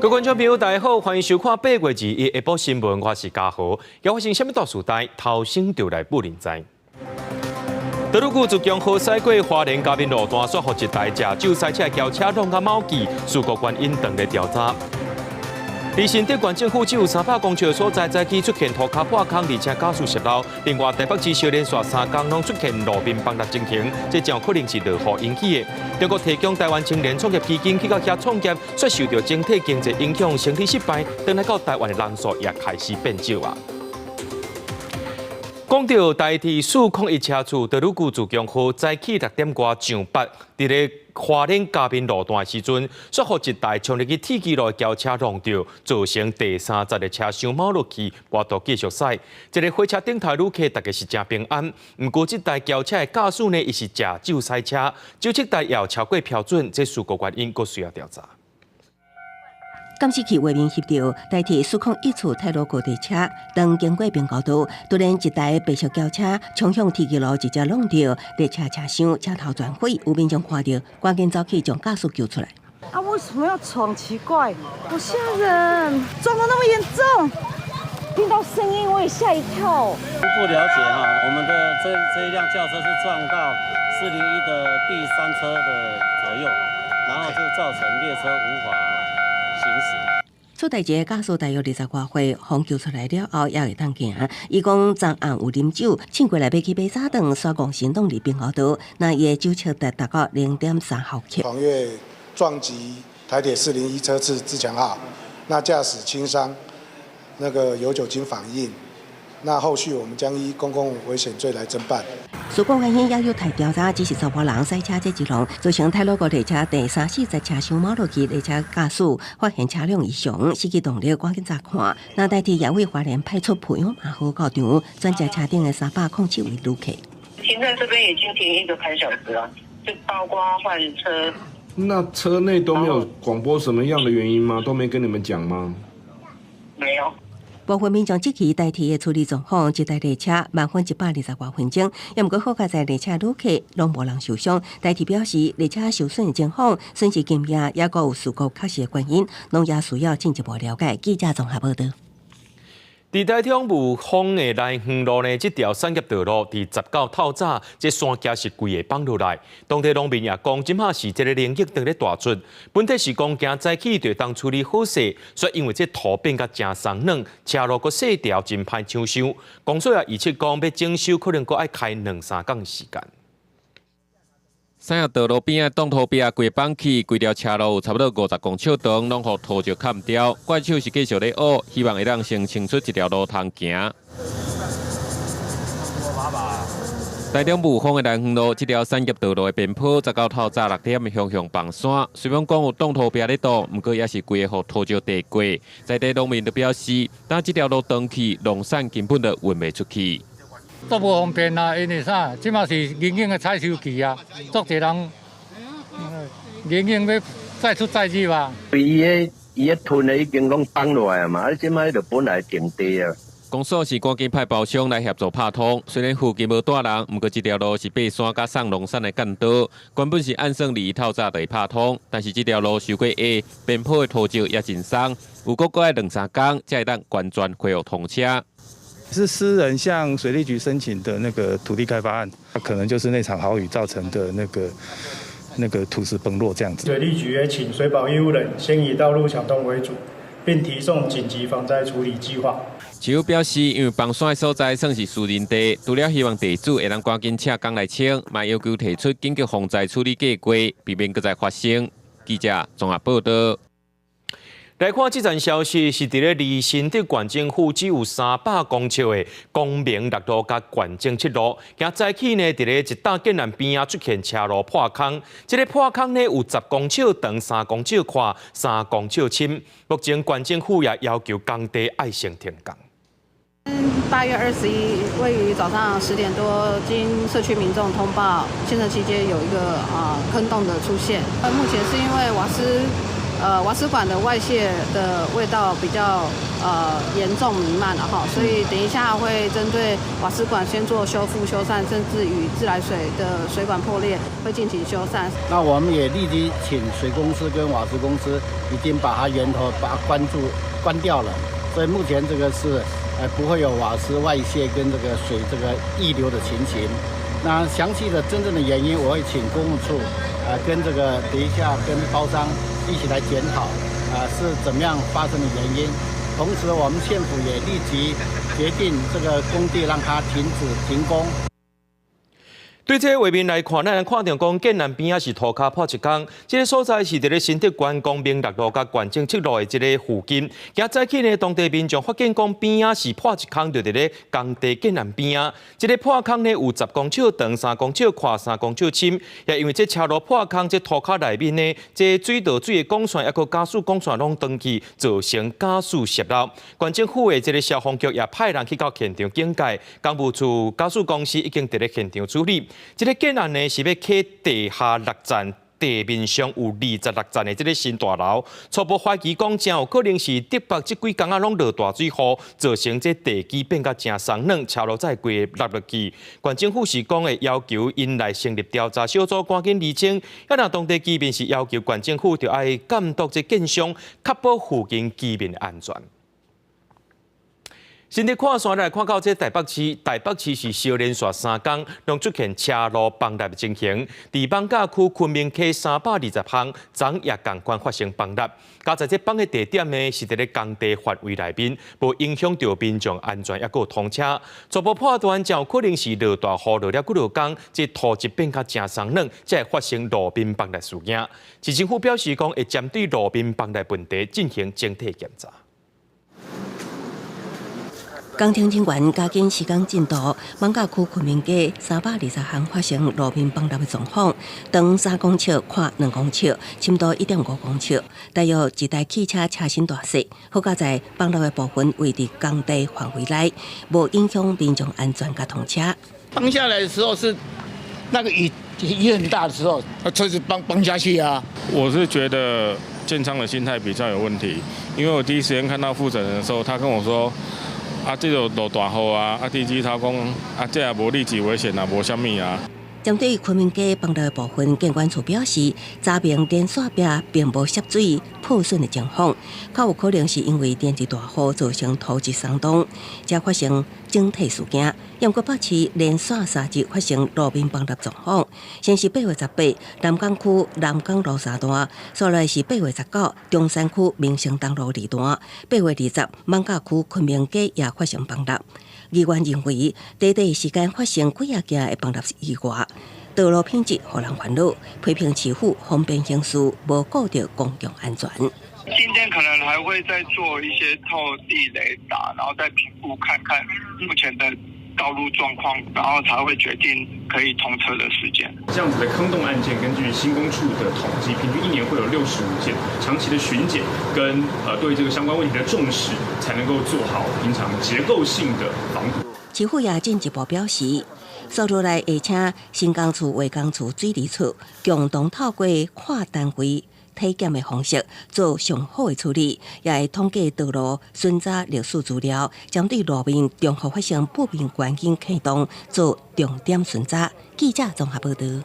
各位觀眾朋友，大家好，歡迎收看8月21下晡新聞，我是嘉豪。要發生啥物大事代，頭先就來報您知。道路局自強號駛過花蓮嘉明路段，煞予一台食酒賽車的轎車挵甲貓去，事故原因當咧調查。佇新竹縣政府只有300公尺的所在，早起出現塗跤破空，而且駕駛洩漏。另外，台北市小連續3工攏出現路面崩落情形，這真有可能是落雨引起的。中國提供台灣青年創業基金去到遐創業，卻受到整體經濟影響，生意失敗，轉來到台灣的人數也開始變少啊。講到台鐵401車次，道路局自強號早起6點外上北，佇咧花蓮嘉明路段的時陣，煞予一台衝入去鐵支路的轎車撞著，造成第三節的車廂貓落去，無法度繼續駛。這个火車頂頭旅客大家是誠平安，毋過這台轎車的駕駛呢，伊是食酒賽車，酒測值也有超過標準，這事故原因閣需要調查。監視器畫面翕著台鐵401次太魯閣列車，當經過平交道，突然一台白色轎車衝向鐵支路，直接挵著列車車廂，車頭全毀，有民眾看著，趕緊走去將駕駛救出來。啊，為什麼要闖？奇怪，好嚇人，撞得那麼嚴重，聽到聲音我也嚇一跳。初步了解哈，我們的這一輛轎車是撞到401的第三車的左右，然後就造成列車無法行駛。出代誌的駕駛大約20外歲，予救出來了後也會當行。伊講昨暗有啉酒，醒過來欲去買早頓，煞戇神擋佇平交道，那伊的酒測值達到0.3毫克。黃越撞擊台鐵401車次自強號，那駕駛輕傷，那個有酒精反應，那後續我們將依公共危險罪來偵辦。事故原因也有待調查，只是查埔人賽車這一浪，造成太魯閣列車第三四節車廂貓落去，列車駕駛發現車輛異常，失去動力，趕緊查看。那台鐵也為花蓮派出培養馬號到場，轉接車頂的307位旅客。停在這邊已經停一個半小時了，就包括換車。那車內都沒有廣播什麼樣的原因嗎？都沒跟你們講嗎？沒有。部分民眾質疑台鐵的處理狀況，這台列車慢120外分鐘，也毋過好佳哉列車旅客攏無人受傷。台鐵表示，列車受損的情況、損失金額，也閣有事故確實的原因，攏也需要進一步了解。記者綜合報道。佇台中霧峰的來遠路呢，這條產業道路佇19透早，這山崎是規个崩落來。當地農民也講，這馬是這个靈液當咧大出。本底是講驚早起就當處理好勢，煞因為這土變甲誠鬆軟，車路閣細條，真歹搶修。公所也預測講，欲整修可能閣愛開兩三工時間。產業道路邊仔擋土壁規崩去，規條車路有差不多50公尺長，攏予土石崁掉。怪手是繼續咧挖，希望會當先清出一條路通行。台中霧峰的來遠路，這條產業道路的邊坡，19透早6點雄雄崩山。雖然講有擋土壁咧擋，毋過也是規个予土石地過。在地農民就表示，當這條路斷去，農產根本就運袂出去。足無方便啊，因為啥？這馬是銀杏的採收期啊，足濟人銀杏欲載出載入啊。伊的屯的已經攏崩落來啊嘛，啊，這擺就本來平地啊。公所是趕緊派包商來協助拍通，雖然附近無蹛人，毋過這條路是爬山佮送農產的幹道，原本是按算佇透早就會拍通，但是這條路傷過下，邊坡的土石也真鬆，有閣愛兩三工才會當完全恢復通車。是私人向水利局申請的那個土地開發案，可能就是那場豪雨造成的那個土石崩落這樣子。水利局也請水保義務人先以道路搶通為主，並提送緊急防災處理計劃。市府表示，因為崩山的所在算是私人地，除了希望地主會當趕緊請工來清，嘛要求提出緊急防災處理計劃，避免閣再發生。記者綜合報道。來看這層消息，是佇咧離新竹縣政府只有300公尺的光明六路佮縣政七路，今早起呢，佇咧一搭建案邊仔出現車路破空，這个破空呢有10公尺長、3公尺寬、3公尺深。目前縣政府也要求工地愛先停工。 8月21，位於早上10點多，經社區民眾通報，縣城七街有一個坑洞的出現。目前是因為瓦斯管的外泄的味道比較嚴重彌漫了哈，所以等一下會針對瓦斯管先做修復修繕，甚至於自來水的水管破裂會進行修繕。那我們也立即請水公司跟瓦斯公司已經把它源頭把它關住關掉了，所以目前這個是不會有瓦斯外泄跟這個水這個溢流的情形。那詳細的真正的原因，我會請工務處跟這個等一下跟包商一起來檢討啊是怎麼樣發生的原因。同時，我們縣府也立即決定這個工地讓它停止停工。對這個畫面來看，咱會看著講建案邊仔是塗跤破一空，這个所在是佇咧新竹縣光明六路佮縣政七路的這个附近。今早起呢，當地民眾發現講邊仔是破一空，就佇咧工地建案邊仔。這个破空呢有10公尺長、3公尺寬、3公尺深。也因為這車路破空，這塗跤內面呢，這水道水的管線抑閣家私管線攏斷去，造成家私洩漏。縣政府的這个消防局也派人去到現場警戒，工務處家私公司已經佇咧現場處理。這个建案呢是欲起地下六層、地面上有26層的這个新大樓，初步懷疑講，誠有可能是竹北這幾工仔攏落大水雨，造成這地基變甲誠鬆軟，車路才會規个落去。縣政府是講會要求𪜶來成立調查小組，趕緊釐清。啊，若當地居民是要求縣政府著愛監督這建商，確保附近居民的安全。新竹看線來看到這台北市，台北市是相連續三工，攏出現車路崩塌的情形。佇艋舺區昆明溪320巷，昨也仝款發生崩塌。佳哉這崩的地點呢，是佇咧工地範圍內面，無影響著民眾安全，抑閣有通車。初步判斷，誠有可能是落大雨落了幾落工，這土質變較誠鬆軟，才會發生路面崩裂事件。市政府表示講，會針對路面崩裂問題進行整體檢查。工程人員加緊施工進度，艋舺區昆明街320巷發生路面崩塌的狀況，長3公尺，寬2公尺，深度1.5公尺，大約一台汽車車身大細。好佳哉崩落的部分位佇工地範圍內，無影響民眾安全佮通車。崩下來的時候是那個雨雨很大的時候，車子崩崩下去啊。我是覺得建商的心態比較有問題，因為我第一時間看到負責人的時候，他跟我說。啊，這就落大雨啊！啊，地基頭講啊，這也無立即危險啊，無啥物啊。針對昆明街崩落的部分，建管處表示，查明連線壁並無涉水破損的情況，較有可能是因為連日大雨造成土質鬆動，才發生整體事件。毋過北市連續3日發生路面崩塌狀況，先是8月18南港區南港路3段，紲來是8月19中山區民生東路2段，8月20艋舺區昆明街也發生崩塌。議員認為，短短時間發生幾仔件的崩塌意外，道路品質予人煩惱，批評市府方便行事，無顧著公共安全。今天可能還會再做一些透地雷達，然後再評估看看目前的道路狀況，然後才會決定可以通車的時間。這樣子的坑洞案件，根據興工處的統計，平均一年會有65件。長期的巡檢跟對這個相關問題的重視，才能夠做好平常結構性的防護。市府也進一步表示，紲落來會請新工處、衛工處、水利處共同透過跨單位體檢的方式做上好的處理，也會統計道路巡查歷史資料，針對路面重複發生不明原因坑洞做重點巡查。記者綜合報導。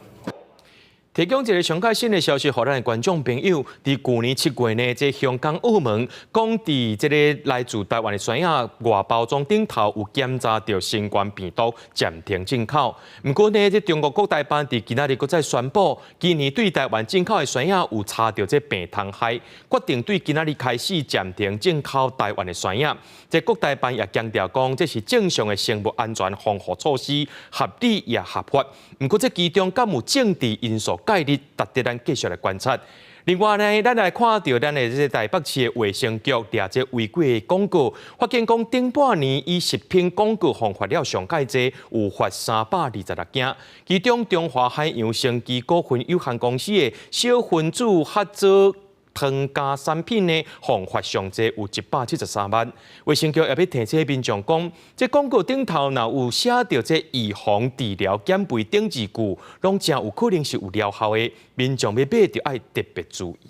提供一个上蓋新的消息，予咱的觀眾朋友，佇舊年7月呢，這香港、澳門講佇這个來自台灣的船仔外包裝頂頭有檢查著新冠病毒，暫停進口。毋過呢，這中國國台辦佇今仔日閣再宣布，今年對台灣進口的船仔有查著這病蟲害，決定對今仔日開始暫停進口台灣的船仔。這國台辦也強調講，這是正常的生物安全防護措施，合理也合法。毋過這其中敢有政治因素介入，值得咱繼續來觀察。另外呢，咱來看著咱的這个台北市的衛生局掠這違規的廣告，發現講頂半年以食品廣告予罰了上蓋濟，有罰326件，其中中華海洋生技股份有限公司的小分子合作糖加產品呢，予罰上濟有173萬。衛生局也欲提醒民眾講，這廣告頂頭若有寫著這預防、治療、減肥等字句，攏誠有可能是有療效的。民眾欲買著愛特別注意。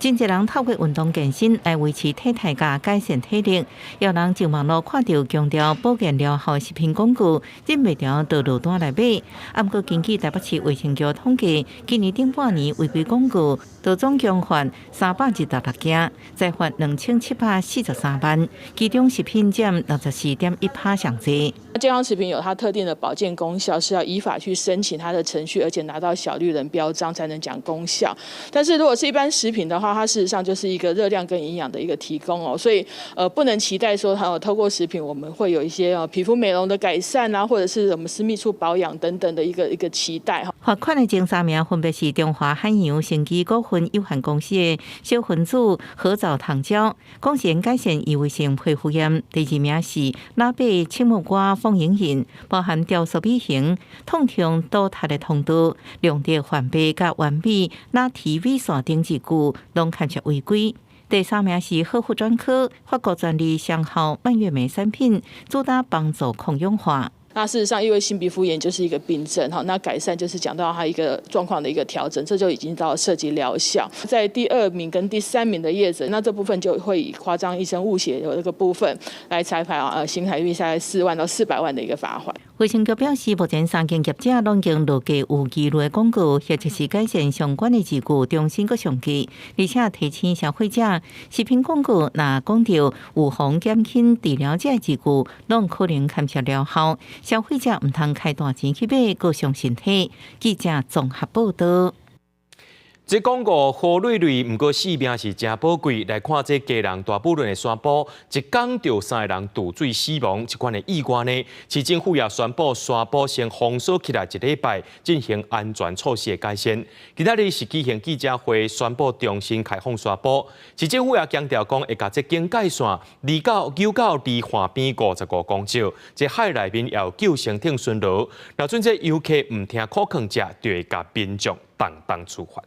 真濟人透過運動健身來維持體態佮改善體力，有人上網路看著強調保健療效食品廣告，忍袂牢就落單來買。啊，毋過根據台北市衛生局統計，今年頂半年違規廣告，就總共罰326件，裁罰2743萬，其中食品佔64.1%上濟。健康食品有它特定的保健功效，是要依法去申請它的程序，而且拿到小綠人標章才能講功效。但是如果是一般食品的話，它事實上就是一個熱量跟營養的一個提供哦，所以不能期待說它透過食品我們會有一些皮膚美容的改善啊，或者是我們私密處保養等等的一個期待哈。罰款的前三名分別是中華海洋生技股份有限公司的小分子褐藻糖膠，講是改善異位性皮膚炎；第二名是拉貝青木瓜豐營飲，包含雕塑美型、痛痛倒塌的通道、量得完備佮完美拉提米線等字句，攏牽涉違規。第三名是呵護專科法國專利商號蔓越莓產品，主打幫助抗氧化。那事實上，異位性皮膚炎就是一個病症，哈，那改善就是講到它一個狀況的一個調整，這就已經到涉及療效。在第二名跟第三名的業者，那這部分就會以誇張醫生誤寫的這個部分來裁判啊，新台幣大概4萬到400萬的一個罰款。衛生局表示，目前三間業者攏經落架有記錄的廣告，或者是改善相關的字句，重新閣上架，而且提醒消費者，食品廣告若講著預防減輕治療這字句，攏可能牽涉療效。消費者毋通開大錢去買，閣傷身體。記者綜合報導。這廣告好累累，毋過性命是誠寶貴。來看這基隆大武崙的山坡，一工就三个人墮水死亡，這款的意外呢，市政府也宣布山坡先封鎖起來一禮拜，進行安全措施的改善。今仔日是舉行記者會，宣布重新開放山坡。市政府也強調講，會共這警戒線離到九到離岸邊55公尺，這海內面也有救生艇巡邏。若準這遊客毋聽苦勸者，就會共民眾重重處罰。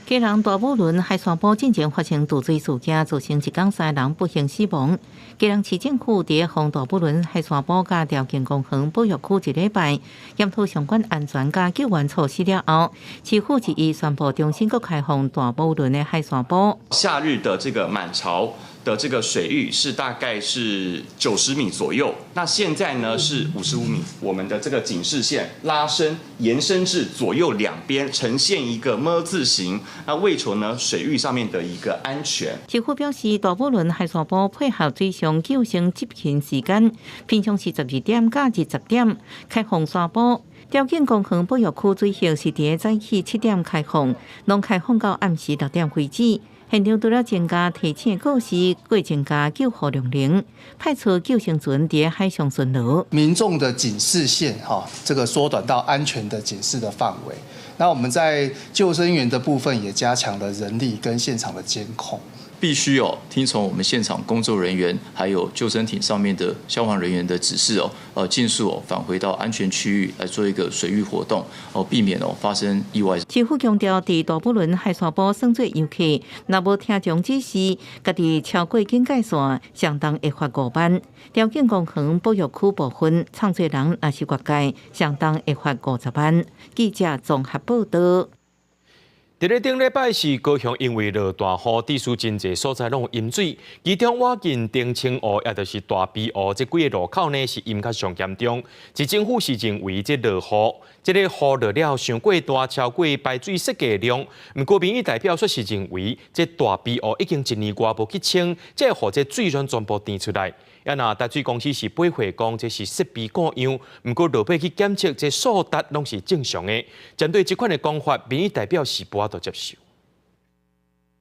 基隆大武崙海山坡進前發生墮水事件，造成一工三人不幸死亡。基隆市政府佇封大武崙海山坡佮潮境公園保育區一禮拜，檢討相關安全佮救援措施了後，市府一一宣布重新閣開放大武崙的海山坡。夏日的這個滿潮的這個水域是大概是90米左右，那現在呢是55米，我們的這個警示線拉伸延伸至左右兩邊，呈現一個ㄇ字形。那為求呢水域上面的一個安全。市府表示，大武崙海山坡配合水上救生執勤時間，平常時12點到20點開放山坡。潮境公園保育區水域是佇早起7點開放，攏開放到暗時6點為止。現場除了增加提醒告示，閣增加救護量能，派出救生船佇海上巡邏。民眾的警示線，哈，這個縮短到安全的警示的範圍。那我們在救生員的部分也加強了人力跟現場的監控。必須哦聽從我們現場工作人員還有救生艇上面的消防人員的指示哦，盡速哦返回到安全區域來做一個水域活動，哦避免哦發生意外。市府強調，佇大武崙海山坡耍水遊客，若無聽從指示，家己超過警戒線，相當會罰5萬。潮境公園保育區部分，創作人若是越界，相當會罰50萬。記者綜合報導。佇咧頂禮拜是高雄，因為落大雨，致使真濟所在攏有淹水。其中，倚近澄清湖，也就是大埤湖這幾个路口呢，是淹較上嚴重。市政府是認為這落雨，這个雨落了傷過大，超過排水設計量。毋過民意代表卻是認為，這大埤湖已經一年外無去清，這會予這水攏全部澱出來。啊，若台水公司是回應講，這是設備故障，毋過落尾去檢測，這數值攏是正常的。針對這款的講法，民意代表是無法度接受。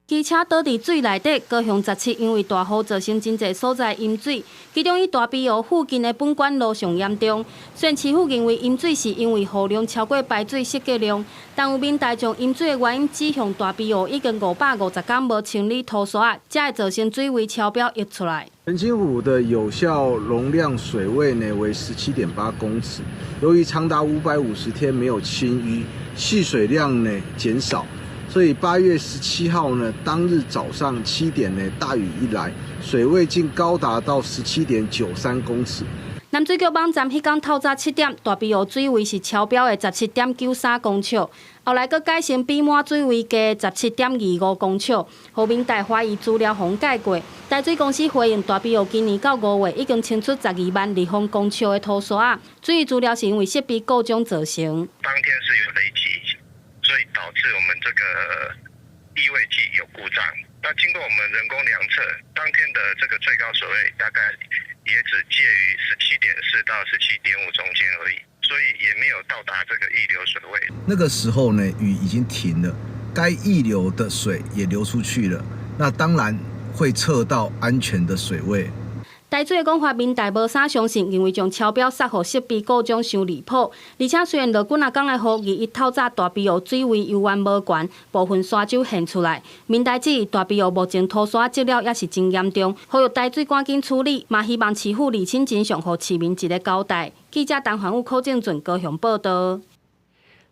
機車倒佇水內底，高雄17因為大雨造成真濟所在淹水，其中以大埤湖附近的本館路上嚴重。雖然市府認為淹水是因為雨量超過排水設計量，但有民代將淹水的原因指向大埤湖已經550天無清理塗沙，才會造成水位超標溢出來。澄清湖的有效容量水位呢為17.8公尺，由於長達550天沒有清淤，蓄水量呢減少。所以8月17號呢，當日早上7點呢，大雨一來，水位竟高達到17.93公尺。南水局網站彼工透早7點，大埤湖水位是超標的17.93公尺，後來閣改成比滿水位低17.25公尺。予民代懷疑資料予改過。台水公司回應大埤湖今年到5月已經清出12萬立方公尺的土沙，水資料是因為設備故障造成。當天是有雷擊，所以導致我們這個異位計有故障。那經過我們人工量測，當天的這個最高水位大概也只介於17.4到17.5中間而已，所以也沒有到達這個溢流水位。那個時候呢，雨已經停了，該溢流的水也流出去了，那當然會測到安全的水位。台水的講法，民代無啥相信，認為將超標殺予設備故障傷離譜。而且雖然落幾若工的雨，二一透早大埤湖水位猶原無懸，部分沙洲現出來。民代質疑大埤湖目前土沙積了也是真嚴重，呼籲台水趕緊處理，嘛希望市府釐清真相，予市民一個交代。記者陳環武、柯正俊高雄報道。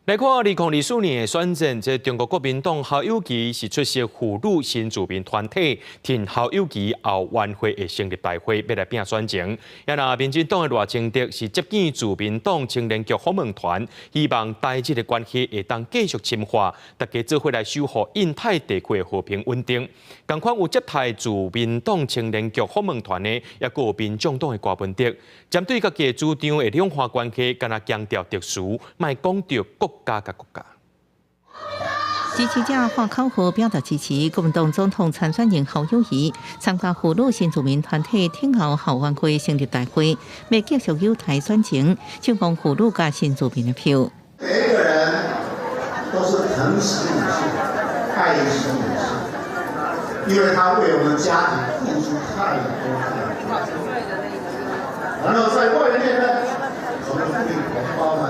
來看2024年的選戰，這中國國民黨侯友宜是出席婦女新住民團體挺侯友宜後援會的成立大會，欲來拼選情。也若民進黨的賴清德是接見自民黨青年局訪問團，希望台日的關係會當繼續深化，大家做伙來守護印太地區的和平穩定。仝款有接待自民黨青年局訪問團的，也閣有民眾黨的柯文哲，針對家己的主張的兩岸關係，敢若強調特殊，莫講著國家佮國家。支持者喊口號表達支持，國民黨總統參選人侯友宜參加婦女新住民團體挺侯後援會成立大會，欲繼續友台選情，搶攻婦女佮新住民的票。每一個人都是疼惜女性、愛惜女性，因為她為我們家庭付出太多太多。然後在外面呢，我們婦女同胞們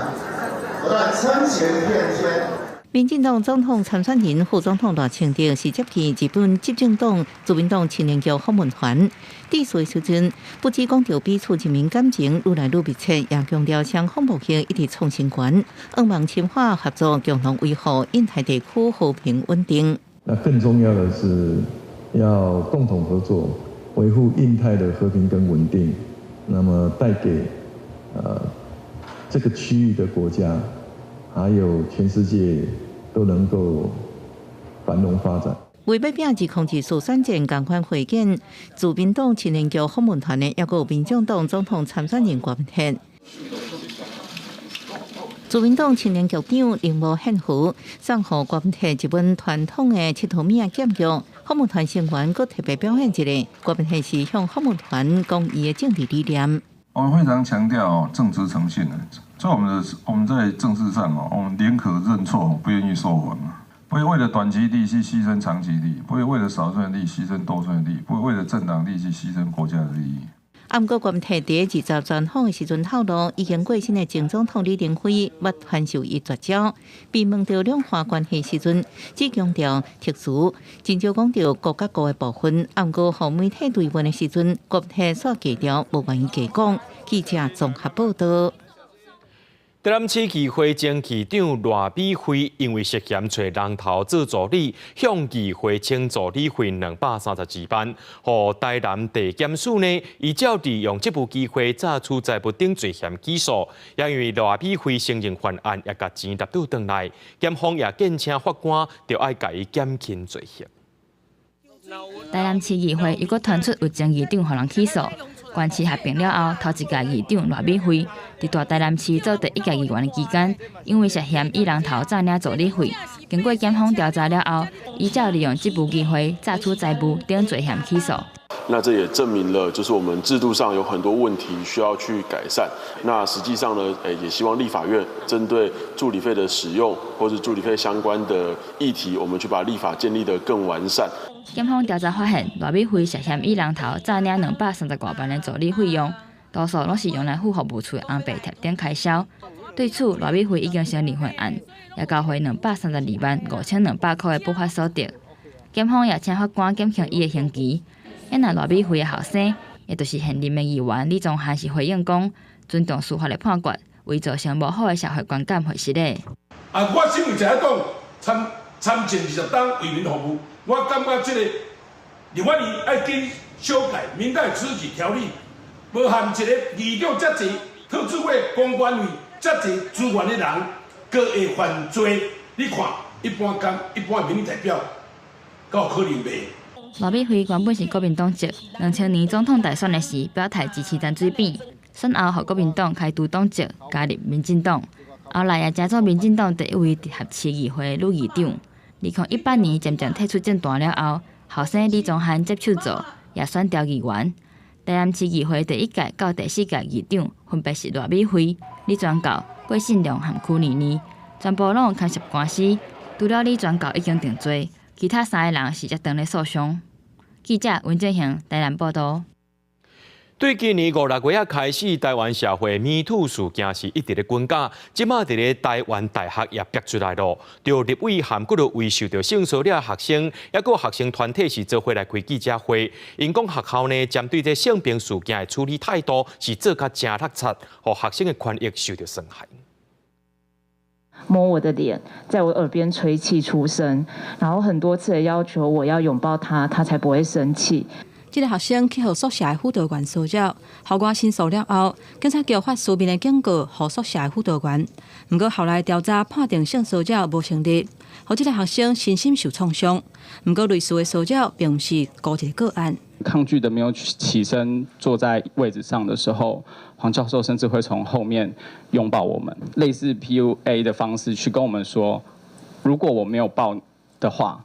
不斷撐前騙肩。民進黨總統參選人副總統賴清德是接見日本執政黨自民黨青年局訪問團。致辭時陣，不只講著彼此人民感情愈來愈密切，也強調雙方默契一直創新懸，向望深化合作，共同維護印太地區和平穩定。那更重要的是要共同合作，維護印太的和平跟穩定，那麼帶給這個區域的國家，還有全世界都能夠繁榮發展。為欲拼2024選戰，仝款會見自民黨青年局訪問團的，抑閣有民眾黨總統參選人郭文鐵。自民黨青年局長鈴木憲和送予郭文鐵一本傳統的𨑨迌物仔劍玉，訪問團成員閣特別表演一下，郭文鐵是向訪問團講伊的政治理念。我們非常強調正直誠信，在我們的我們在政治上哦，我們寧可認錯，不願意說謊，不會為了短期利益去犧牲長期利益，不會為了少數人利益犧牲多數人利益，不會為了政黨利益去犧牲國家的利益。啊，毋過郭文鐵佇二十專訪的時陣透露，已經過身的前總統李登輝捌傳授伊絕招。被問到兩岸關係時陣，只強調特殊，真少講著國佮國的部分。啊，毋過予媒體追問的時陣，郭文鐵煞低調，無願意加講。記者綜合報道。台南市議會前市長賴美惠因為涉嫌揣人頭做助理，向議會請助理費232萬，予台南地檢署呢，依照利用職務機會詐取財物等罪嫌起訴，也因為賴美惠承認犯案，也共錢納倒轉來，檢方也建請法官著愛共伊減輕罪責。台南市議會又閣傳出有前議長予人起訴。縣市合併了後，頭一屆議長賴美惠佇大台南市做第一屆議員的期間，因為涉嫌以人頭詐領助理費，經過檢方調查了後，依照利用職務機會詐取財物等罪嫌起訴。那這也證明了，就是我們制度上有很多問題需要去改善。那實際上呢，也希望立法院針對助理費的使用，或是助理費相關的議題，我們去把立法建立得更完善。檢方調查發現，賴美惠涉嫌以人頭詐領230外萬的助理費用，多數攏是用來付服務處的紅白帖等開銷。對此，賴美惠已經承認犯案，也交回232萬5200塊的不法所得。檢方也請法官減輕伊的刑期。啊若賴美惠的後生，也就是現任的議員李宗翰是回應講，尊重司法的判決，為造成無好的社會觀感會失禮。啊，我身為在黨參參政20冬為民服務，我感覺這個立法院愛緊修改《民代支給條例》，無含一個議長遮濟特助會公關費遮濟資源的人，閣會犯罪？你看，一般工一般民意代表，敢有可能袂？賴美惠原本是國民黨籍，2000年總統大選的時表態支持陳水扁，選後予國民黨開除黨籍，加入民進黨。後來也成做民進黨第一位直轄市議會女議長。2018年漸漸退出政壇了後，後生李宗翰接手做，也選調議員。台南市議會第一屆到第四屆議長分別是賴美惠、李全教、郭信良和許妮妮，全部攏有牽涉官司。除了李全教已經定罪，其他三个人是才當咧訴訟。記者溫正雄台南報導。對今年五六月仔開始，台灣社會 MeToo 事件是一直咧滾價，這馬佇咧台灣大學也逼出來囉。著立委和幾落位受著性騷擾學生，抑閣學生團體是做伙來開記者會，𪜶講學校呢針對這性平事件的處理態度是做甲誠落漆，予學生的權益受著損害。摸我的臉，在我耳邊吹氣出聲，然後很多次的要求我要擁抱他，他才不會生氣。這个學生去予宿舍的輔導員騷擾，校外申訴了後，警察局發書面的警告予宿舍的輔導員。毋過後來調查判定性騷擾無成立，予這个學生身心受創傷。毋過類似的騷擾並毋是孤一个個案。抗拒的沒有起身坐在位置上的時候，黃教授甚至會從後面擁抱我們，類似 PUA 的方式去跟我們說：如果我沒有抱的話，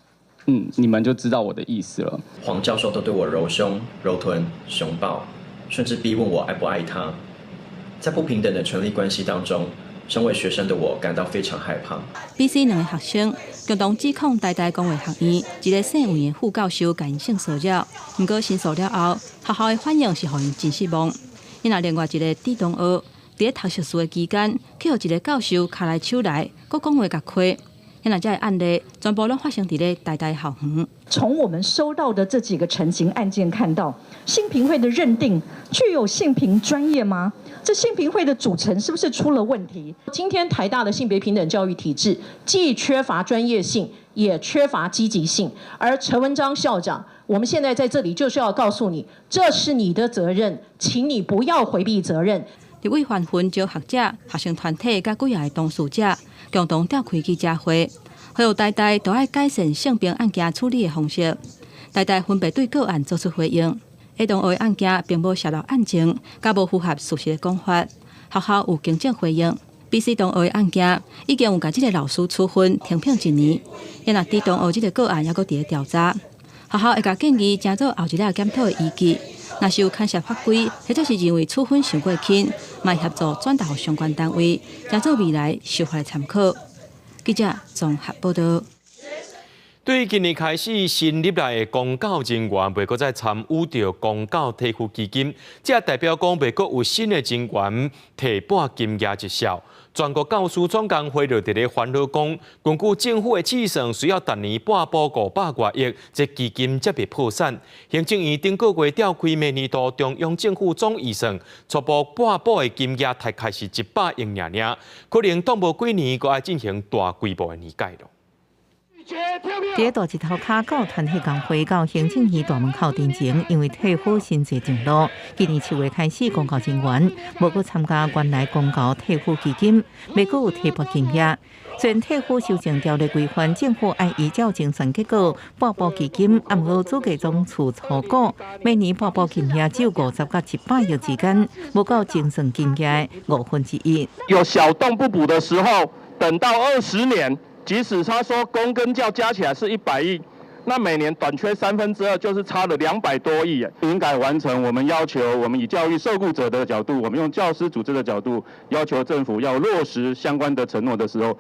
你們就知道我的意思了。黃教授都對我揉胸、揉臀、熊抱，甚至逼問我愛不愛他。在不平等的權力關係當中，身為學生的我感到非常害怕。 B、C 兩个學生共同指控台大公衛學院一个姓魏的副教授共𪜶性騷擾，毋過申訴了後，學校的反應是予𪜶真失望。𪜶若另外一个D同學，佇咧讀碩士的期間，去予一个教授跤來手來，閣講話共虧。現在這个案例全部攏發生佇咧台大校園。從我們收到的這幾個陳情案件看到，性平會的認定具有性平專業嗎？這性平會的組成是不是出了問題？今天台大的性別平等教育體制既缺乏專業性，也缺乏積極性。而陳文章校長，我們現在在這裡就是要告訴你，這是你的責任，請你不要迴避責任。立委紛紛召學者、學生團體佮幾个當事者共同召開記者會，呼籲台大都愛改善性平案件處理的方式。台大分別對個案做出回應。A 同學的案件並無洩露案情，佮無符合事實的講法，學校有更正回應。B、C 同學的案件已經有共這个老師處分停聘一年，啊若 D 同學這个個案猶閣佇咧調查，學校會共建議成做後一个檢討的依據。若是有牽涉法規，或者是認為處分傷過輕，嘛會協助轉達予相關單位，成做未來修法的參考。記者綜合報導。對今年開始新入來的公教人員，袂閣再參與著公教提付基金，這代表講袂閣有新的人員提撥金額一項。全國教師總工會就佇咧煩惱講，根據政府的試算，需要逐年撥補500外億，這基金才袂破產。行政院頂個月召開明年度中央政府總預算，初步撥補的金額大概是100億爾爾，可能擋無幾年，閣愛進行大規模的年改囉。佇大日頭跤教團體工會到行政院大門口陣前，因為退撫新制上路，今年7月開始，公教人員無閣參加原來公教退撫基金，袂閣有提撥金額。雖然退撫修正條例規範，政府愛依照精算結果撥補基金，啊，毋過主計總處初估，每年撥補金額只有50到100億之間，無夠精算金額的1/5。有小洞不補的時候，等到20年。即使他說公跟教加起來是100億，那每年短缺2/3，就是差了200多億。應該完成，我們要求，我們以教育受僱者的角度，我們用教師組織的角度，要求政府要落實相關的承諾的時候，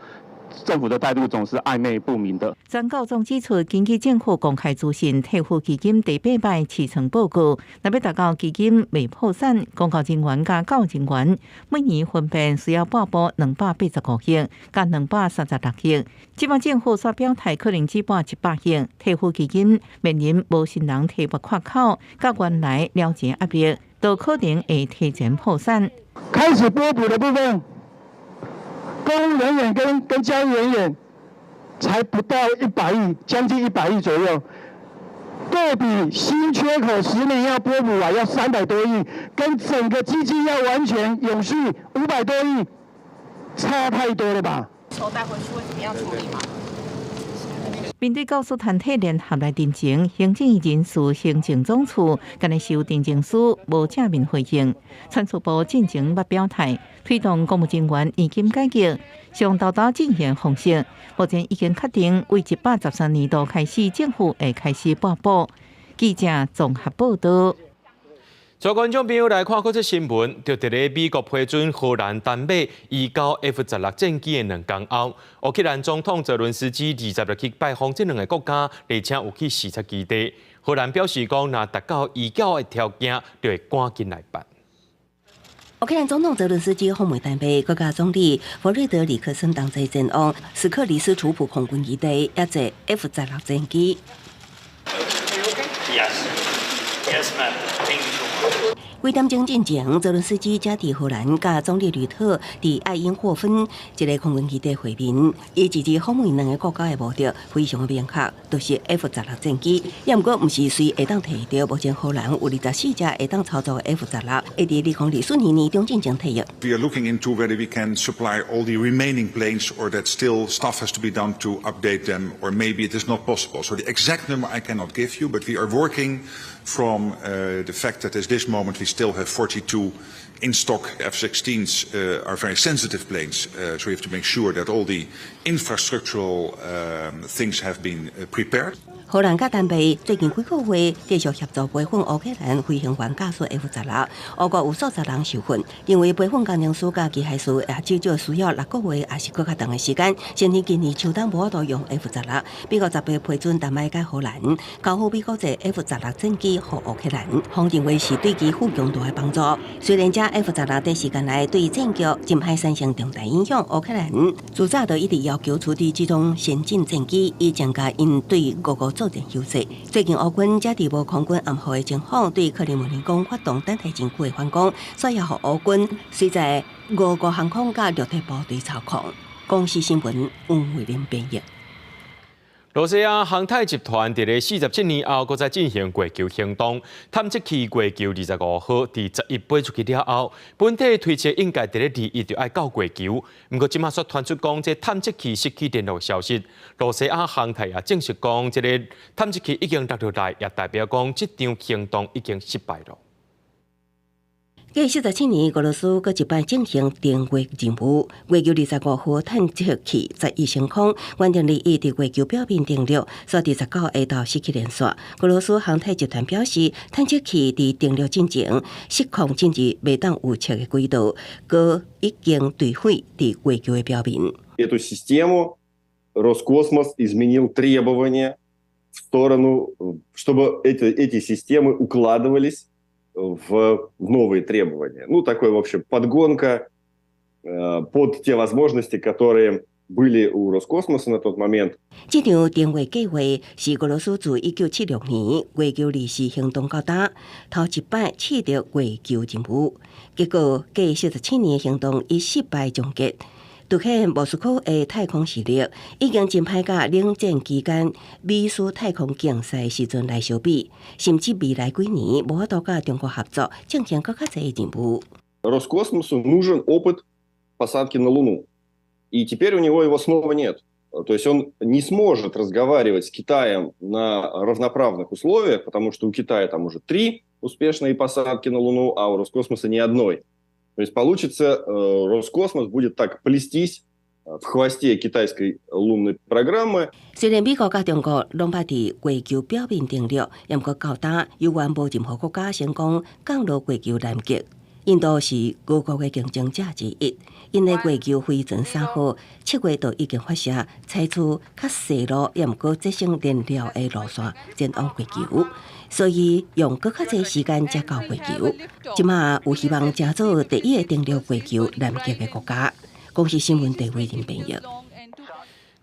政府的態度總是曖昧不明的。全教總指出，根據政府公開資訊，退撫基金第八擺試算報告，若欲達到基金袂破產，公教人員佮教人員每年分別需要撥補285億佮236億。這擺政府煞表態，可能只撥100億，退撫基金面臨無新人提撥缺口，佮原來了錢壓力，都可能會提前破產。開始撥補的部分。公務人員跟教育人員才不到一百億，將近一百億左右。對比新缺口10年要撥補啊，要300多億，跟整個基金要完全永續500多億，差太多了吧？籌帶回去會怎麼樣處理嗎？面對教師團體聯合來陳情，行政院人事行政總處今日收陳情書無正面回應，傳輸部進前捌表態推動公務人員年金改革，上沓沓進行方式，目前已經確定為113年度開始，政府會開始撥補。記者綜合報道。所以觀眾朋友來看國際新聞，就佇咧美國批准荷蘭丹麥移交 F 十六戰機的2工後，烏克蘭總統澤倫斯基20日去拜訪這兩个國家，而且有去視察基地。荷蘭表示講，若達到移交的條件，就會趕緊來辦。烏克蘭總統澤倫斯基訪問丹麥，閣佮總理弗瑞德里克森同齊前往斯克里斯楚普空軍基地，押坐 F 十六戰機。 Yes. Yes, ma'am. Thank you so much. 幾點鐘進前，澤倫斯基才佇荷蘭佮總理呂特佇愛因霍芬一个空軍基地會面。伊這次訪問兩个國家的目的非常明確，就是 F 十六戰機。也毋過毋是隨會當提著。目前荷蘭有24隻會當操作的 F 十六，會佇2024年年中進前退役。 We are looking into whether we can supply all the remaining planes or that still stuff has to be done to update them, or maybe it is not possible. So the exact number I cannot give you, but we are working from the fact that at this moment we still have 42 in stock. F-16s are very sensitive planes, so we have to make sure that all the infrastructural things have been prepared. 荷蘭佮丹麥最近幾個月繼續協助培訓烏克蘭飛行員駕駛 F 十六，烏國有數十人受訓，認為培訓工程師佮機械師也至少需要6個月，抑是閣較長的時間。甚至今年秋冬無法度用 F 十六。美國18批准丹麥佮荷蘭交付美國製 F 十六戰機予烏克蘭，方認為是對其富強大的幫助。雖然這 F 十六短時間內對戰局真歹產生重大影響，烏克蘭自早就一直要求取得這種先進戰機，以增加𪜶對俄國作戰優勢。最近烏軍才佇無空軍暗號的情況，對克里姆林宮發動等待真久的反攻，所以予烏軍隨在俄國航空佮陸地部隊操控。公視新聞黃慧玲編譯。羅西亞航太集團佇咧47年後，閣再進行月球行動，探測器月球25號佇11飛出去了後，本底推測應該佇咧21就愛到月球。毋過這馬煞傳出講，這探測器失去聯絡消息。羅西亞航太也證實講，這个探測器已經落落來，也代表講這場行動已經失敗了。過47年，俄羅斯閣一擺進行登月任務，月球25號探測器11升空，完成21佇月球表面登陸，煞佇19下晝失去聯線。俄羅斯航太集團表示，探測器佇登陸進前失控進入袂當預測的軌道，閣已經墜毀佇月球的表面。 Эту систему Роскосмос изменил требования в сторону, чтобы эти системы укладывались в новые требования. Ну, такой, в общем, подгонка под те возможности, которые были у Роскосмоса на тот момент. 這場登月計劃是俄羅斯自1976年月球二次行動到今頭一擺試著月球任務，結果過47年行動以失敗終結。凸顯莫斯科的太空實力已經真歹佮冷戰期間美蘇太空競賽時陣來相比，甚至未來幾年無法度佮中國合作進行閣較濟任務。 Роскосмосу нужен опыт посадки на Луну. И теперь у него его снова нет. То есть он не сможет разговаривать с Китаем на равноправных условиях, потому что у Китая там уже три успешные посадки на Луну, а у Роскосмоса ни одной. То есть получится, Роскосмос будет так плестись в хвосте китайской лунной программы. 雖然美國佮中國攏捌佇月球表面登陸，毋過到今猶原無任何國家成功降落月球南極。印度是俄國的競爭者之一，𪜶的月球飛船3號7月就已經發射，採取較細路也毋過節省燃料的路線前往月球，所以用閣較濟時間才到月球。這馬有希望成做第一个登陸月球南極的國家。公視新聞鄭偉玲編譯。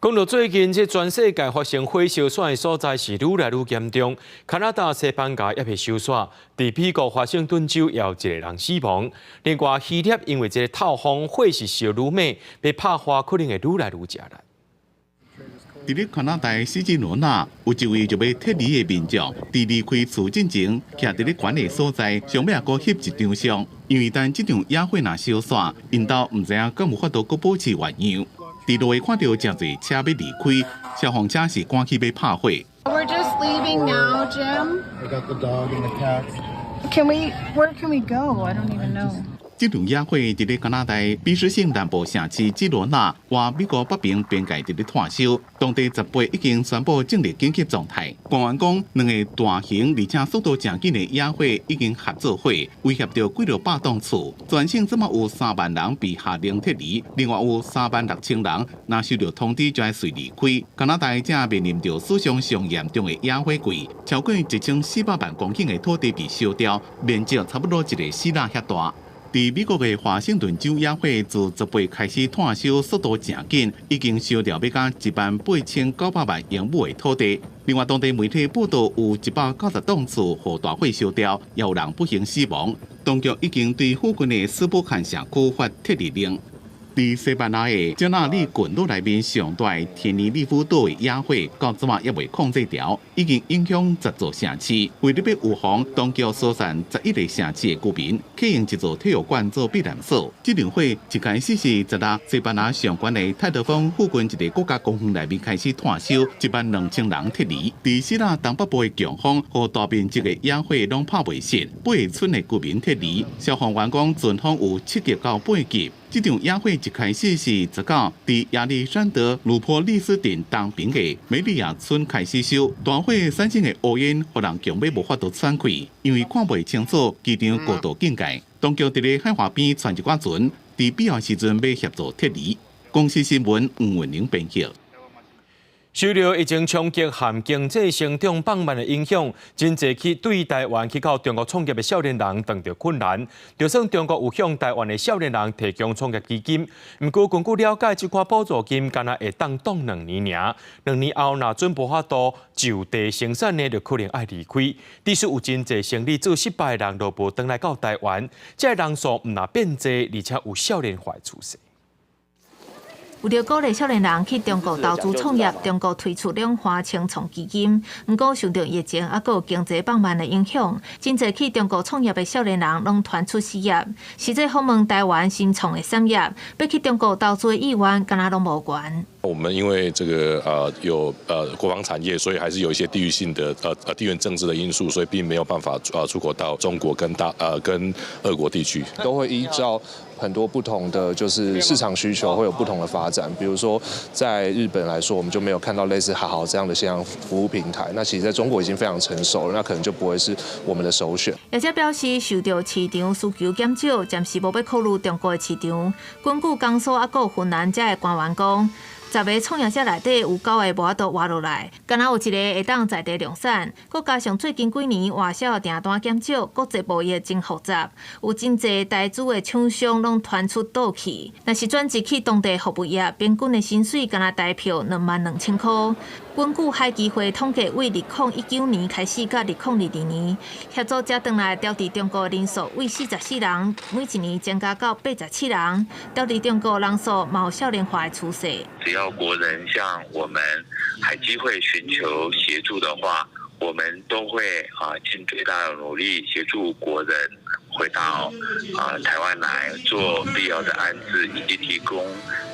講到最近，這全世界發生火燒山的所在是愈來愈嚴重。加拿大、西班牙也欲燒山，佇美國華盛頓州也有一个人死亡。另外，希臘因為這个透風火勢燒愈猛，欲拍火可能會愈來愈食力。佇咧加拿大斯基羅納，有一位就欲撤離的民眾，佇離開厝進前，徛佇咧懸的所在，上尾也閣翕一張相。因為等這場野火若燒煞，𪜶兜毋知影敢有法度閣保持原樣。佇路下看著誠濟車欲離開，消防車是趕去欲拍火。 We're just leaving now, Jim. I got the dog and the cats. Can we? Where can we go? I don't even know. 這場野火佇咧加拿大卑詩省南部城市吉羅納，倚美國北邊邊界佇咧湠燒，當地18已經宣布進入緊急狀態。官員講，兩个大型而且速度誠緊的野火已經合做伙，威脅著幾落百棟厝。全省這馬有3萬人被下令撤離，另外有3萬6千人若收著通知就愛隨離開。加拿大正面臨著史上上嚴重的野火季，超過1400萬公頃的土地被燒掉，面積差不多一个希臘遐大。佇美國的華盛頓州野火自18開始湠燒，速度誠緊，已經燒掉欲甲1萬8900萬英畝的土地。另外，當地媒體報道有190棟厝予大火燒掉，也有人不幸死亡。當局已經對附近的斯波坎社區發撤離令。佇西班牙的加納里群島內面上大的天尼利夫島的野火，到這馬猶未控制牢，已經影響10座城市。為了欲預防，當局疏散11個城市的居民，啟用一座體育館做避難所。這場火一開始是16，西班牙上懸的泰德峰附近一个國家公園內面開始湠燒，1萬2千人撤離。佇希臘東北部的強風予大面積的野火攏拍袂熄，八个村的居民撤離。消防員講，陣風有7級到8級。這場野火一開始是19，佇亞歷山德魯波利斯鎮東邊的梅利亞村開始燒，大火產生的烏煙，予人強欲無法度喘氣，因為看袂清楚機場高度警戒。當局佇咧海岸邊傳一寡船，佇必要時陣欲協助撤離。公視新聞黃文玲編譯。受著疫情衝擊和經濟成長放慢的影響，真濟去對台灣去到中國創業的少年人遇著困難。就算中國有向台灣的少年人提供創業基金，毋過根據了解，這款補助金干焦會當擋2年爾，2年後若準無法度就地生產呢，就可能愛離開。致使有真濟生意做失敗的人都無轉來到台灣，這个人數毋但變濟，而且有少年化趨勢。為著鼓勵少年人去中國投資創業，中國推出兩華青創基金。毋過受著疫情猶閣有經濟放慢的影響，真濟去中國創業的少年人攏傳出失業。實際訪問台灣新創的產業，欲去中國投資的意願，敢若攏無懸。我們因為這個有國防產業，所以還是有一些地域性的地緣政治的因素，所以並沒有辦法出口到中國跟大跟俄國地區。都會依照很多不同的就是市場需求會有不同的發展。比如說在日本來說，我們就沒有看到類似好好這樣的線上服務平台。那其實在中國已經非常成熟了，那可能就不會是我們的首選。業者表示，受著市場需求減少，暫時無欲考慮中國的市場。根據江蘇猶閣雲南遮的官員講，10个創業者內底有九个無法度活落來，干焦有一个會當在地量產。閣加上最近幾年外銷訂單減少，國際貿易真複雜，有真濟台資的廠商攏傳出倒去。若是轉職去當地服務業，平均的薪水干焦台票22萬2千箍。根據海基會統計，為2019年開始到2022年，協助者轉來調佇中國人數為44人，每一年增加到87人。調佇中國人數嘛有少年化的趨勢。只要國人向我們海基會尋求協助的話，我們都會盡最大的努力協助國人回到台灣來做必要的安置以及提供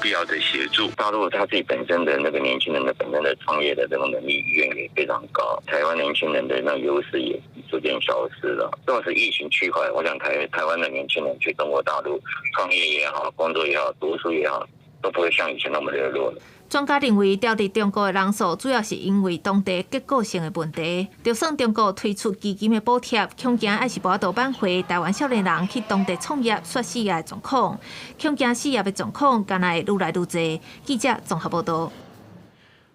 必要的協助。大陸他自己本身的那個年輕人的本身的創業的這種能力意願也非常高，台灣年輕人的那優勢也逐漸消失了。縱使疫情趨緩，我想台灣的年輕人去中國大陸創業也好，工作也好，讀書也好，都不會像以前那麼熱絡了。專家認為，調佇中國的人數主要是因為當地結構性的問題。就算中國推出基金的補貼，恐驚猶是無法度挽回台灣少年人去當地創業煞死業的狀況。恐驚死業的狀況，敢若會愈來愈濟。記者綜合報導。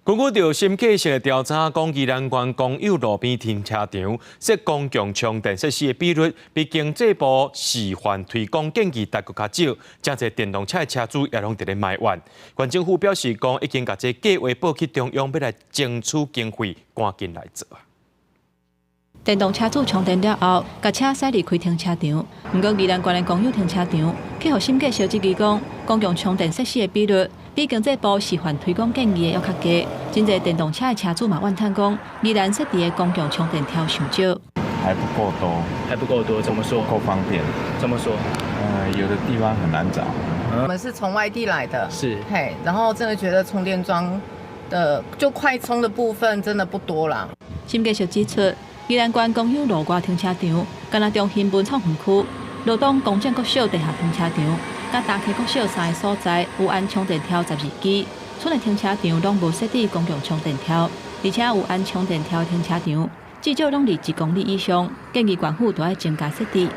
根據著審計署的調查，講宜蘭縣公有路邊停車場設公共充電設施的比率，比經濟部示範推廣建議大閣較少，誠濟電動車的車主也攏佇咧埋怨。縣政府表示講，已經共這計畫報去中央，欲來爭取經費，趕緊來做。電動車主充電了後，共車駛離開停車場。毋過宜蘭縣的公有停車場，去予審計署質疑講，公共充電設施的比率，比經濟部示範推廣建議的猶較低。真濟電動車的車主嘛怨嘆講，宜蘭設置的公共充電柱傷少。還不夠多，還不夠多，怎麼說？不夠方便。怎麼說？有的地方很難找。我們是從外地來的，是，嘿，然後真的覺得充電樁的就快充的部分真的不多啦。審計署指出，宜蘭縣公有路外停車場，敢若中興文創園區、羅東公正國小地下停車場、佮大溪國小三个所在有安充電柱12支，賰的停車場攏無設置公共充電柱，而且有安充電柱的停車場至少攏佇1公里以上，建議縣府著愛增加設置。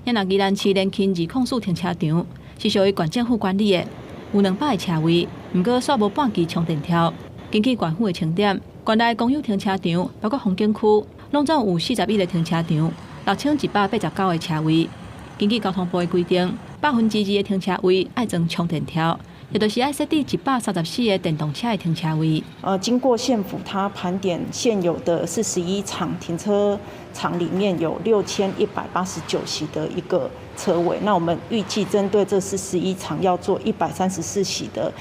若宜蘭市連墾204停車場是屬於縣政府管理的，有200個車位，毋過煞無半支充電柱。根據縣府的清點，縣內公有停車場，包括風景區，攏總有41個停車場，6189個車位。根據交通部的規定，2%的停車位愛裝充電柱，也就是愛設置134個電動車的停車位。經過縣府他盤點現有的41場停車場裡面有6189席的一個車位，那我們預計針對這41場要做134席的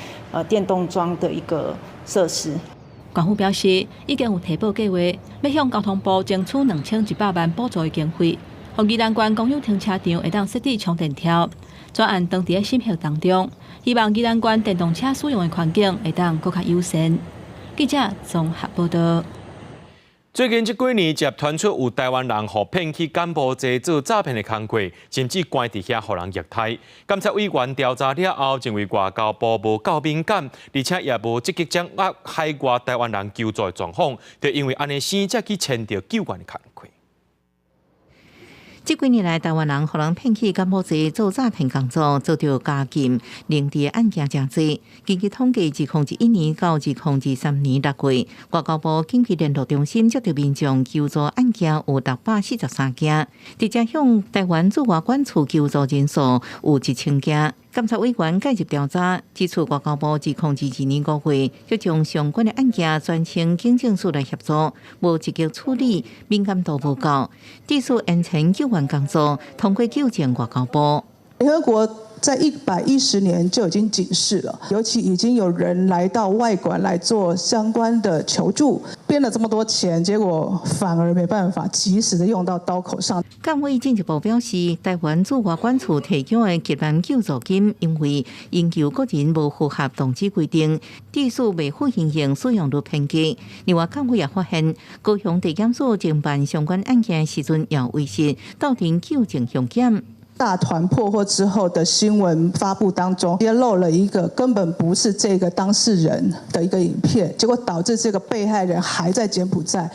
電動樁的一個設施。縣府表示，已經有提報計劃，欲向交通部爭取2100萬補助的經費，予宜蘭縣公有停車場會當設置充電柱。專案當佇咧審核當中，希望宜蘭縣電動車使用的環境會當閣較友善。記者綜合報道。最近這幾年，接傳出有台灣人予騙去柬埔寨做詐騙的工課，甚至關佇遐予人虐待。監察委員調查了後，認為外交部無夠敏感，而且也無積極掌握海外台灣人求助的狀況，就因為按呢生才去簽著救援的工課。這幾年來，台灣人予人騙去柬埔寨做詐騙工作，遭著監禁、凌遲的案件誠濟。根據統計，2021年到2023年6月，外交部緊急聯絡中心接到民眾求助案件有643件，直接向台灣駐外館處求助人數有1000件。監察委員介入調查，指出外交部2022年5月就將相關的案件轉請警政署來協助，無積極處理，敏感度無夠，致使延遲救援工作，通過糾正外交部。聯合國在110年就已經警示了，尤其已經有人來到外館來做相關的求助，編了這麼多錢，結果反而沒辦法及時的用到刀口上。監委進一步表示，台灣駐外館處提供的急難救助金，因為要求個人無符合動機規定，致使未付人員使用率偏低。另外，監委也發現，高雄地檢署偵辦相關案件時陣，也遺失到庭糾正凶檢。大團破獲之後的新聞發布當中，揭露了一個根本不是這個當事人的一個影片，結果導致這個被害人還在柬埔寨。